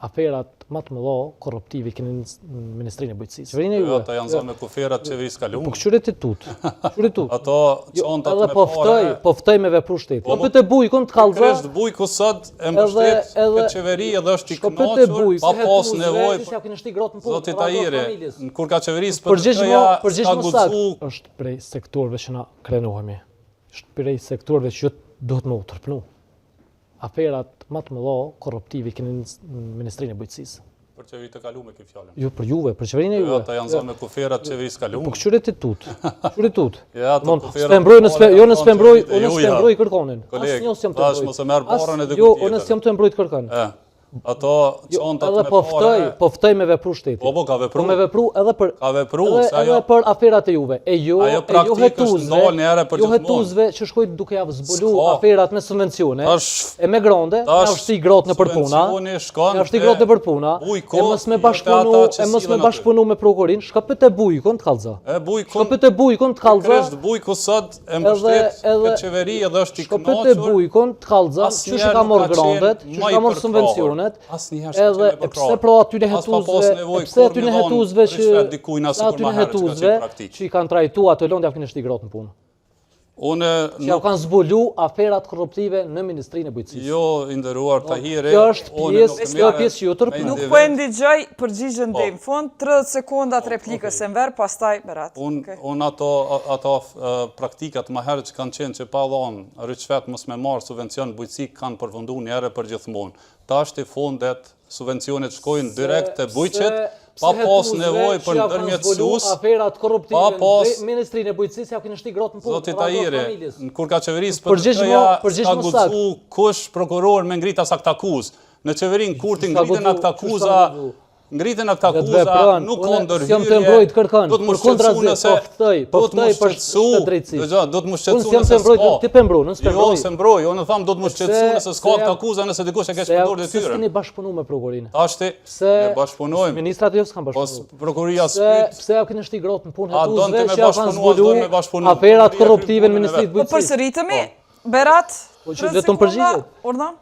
Aferat më të mëdha korruptive keni në Ministrinë e Bujqësisë. Qeverinë e Jo, juve. ata janë zënë me kuferat qeverisë kalume. Po kqyre ti tut. Kqyre tut. Ato Jo, çantat edhe me po ftoj, pare. po ftoj me vepru shteti. Po Po, pyete bujkun të kallzoj. Pikërisht bujku sot e mbështet edhe- këtë qeveri edhe është i Shko pyete kënaqur, bujk, pa pas nevojë. Që ja keni shti gratë në punë. Zoti edhe ato Tahiri, familjes. kur ka qeverisë Përgjigj më, PDK-ja përgjigj s'ka më sakt. guxu Është prej sektorëve që na krenohemi. Është prej sektorëve që duhet më u tërpnu. Aferat më të mëdha korruptive keni në Ministrinë e Bujqësisë. Për qeveri të kalume ke fjalën. Jo për juve, për qeverinë e Jo, juve. ata janë zënë me kuferat qeverisë kalume. Po kqyre ti tut. Kqyre tut. Ja, ato Mon, kuferat s'pe mbroj, në s'pe, jo në janë s'pe mbroj, qeveritë e unë s'pe juja. mbroj kërkonin. Koleg, Asnjë s'jam të tash mbroj. mos e merr As- barrën e dikujt Jo, unë tjetër. s'jam të mbrojt kërkon. E, ato Jo, çantat edhe me po ftoj, pare. po ftoj me vepru shteti. Po, po, ka vepru. Po me vepru edhe për Ka vepru, edhe, se ajo edhe për aferat e juve. E jo, Ajo e jo praktikë është hetuesve, ndalë një herë për jo gjithmonë. hetuesve që shkojnë duke ja zbulu S'ka. aferat me subvencione, Tash- e me grande, tash ja shti gratë në përpuna, subvencioni shkon ja shti te gratë në përpuna, bujku, e mos me jo te bashkëpunu, ata që e mos me sillen aty. bashkëpunu me prokurin, shka pyete bujkun të kallzo. E bujkun, Shko pyete bujkun të kallzo. Pikërisht bujku sot e mbështet edhe- këtë qeveri edhe është i Shko pyete kënaqur. bujkun të kallzo, Asnjëherë qysh i ka nuk marr ka qenë grandet, më qysh i i ka marr përkrahur. subvencionet, Asnjëherë s'ka edhe qenë i e pse përkrahur. pra atyne As pa pas hetuesve, nevojë e pse kurrë atyne me dhon hetuesve që ryshfet dikujt as pse sikur atyne ma herët që ka qenë hetuesve praktik. që i kanë trajtu ato lëndë ja keni shti gratë në punë. Unë Që ja nuk kanë zbulu aferat korruptive në Ministrinë e Bujqësisë. jo i nderuar Tahiri, Kjo është unë pjesë, nuk kjo është merrem pjesë që ju me tërpnu. Nuk individ. po e ndigjoj përgjigjen Po. deri në fund, 30 sekonda të replikës Enver, pastaj Berat. Unë Okej. un ato ato eh, praktikat më herët që kanë qenë që pa dhonë ryshfet mos me marr subvencion bujqësi kanë përfunduar një herë për gjithmonë. Tash ti fondet, subvencionet shkojnë direkt te bujqit, pa pse pas hetuesve nevojë që për ja kanë zbulu ndërmjetësues, aferat korruptive pa pas- në Ministrinë e Bujqësisë ja keni shti gratë në punë. Zoti edhe ato Tahiri, familjes. në kur ka qeverisë Përgjigj PDK-ja mo- përgjigj s'ka mo sakt. guxu kush prokuror me ngrit as aktakuz. Në qeverinë Kurti S'ka ngritën guxu, aktakuza, s'ka guxu. ngritën Vetë aktakuza, vepron, nuk ka unë ndërhyrje. s'jam të mbrojt kërkon, Do të më përkundrazi, shqetësu nëse po ftoj, po do të më ftoj për shqetësu, shtet drejtësisht. Dëgjoj, do të më Unë shqetësu s'jam nëse të mbrojt, s'ka. ti pe mbroj, unë s'pe Jo, mbroj. se mbroj, unë tham do të më shqetësu Pse- nëse s'ka pse ja- aktakuza, nëse dikush e keq Se ja- përdor pse detyrën. s'keni bashkëpunu me prokurorinë? Tash ti Pse ne bashkëpunojmë. Ministrat jo s'kan Po bashkëpunu. prokuroria Pse s'pyet. pse ja keni shti gratë në punë A don ti hetuesve me që ja kanë bashkëpunu, a zbulu don me bashkëpunu? aferat Prokuroria korruptive kryen në punën e Ministrinë vet. e Po Bujqësisë? përsëritemi, Berat, Po që 30 le të më sekonda, përgjigjet. urdhëro?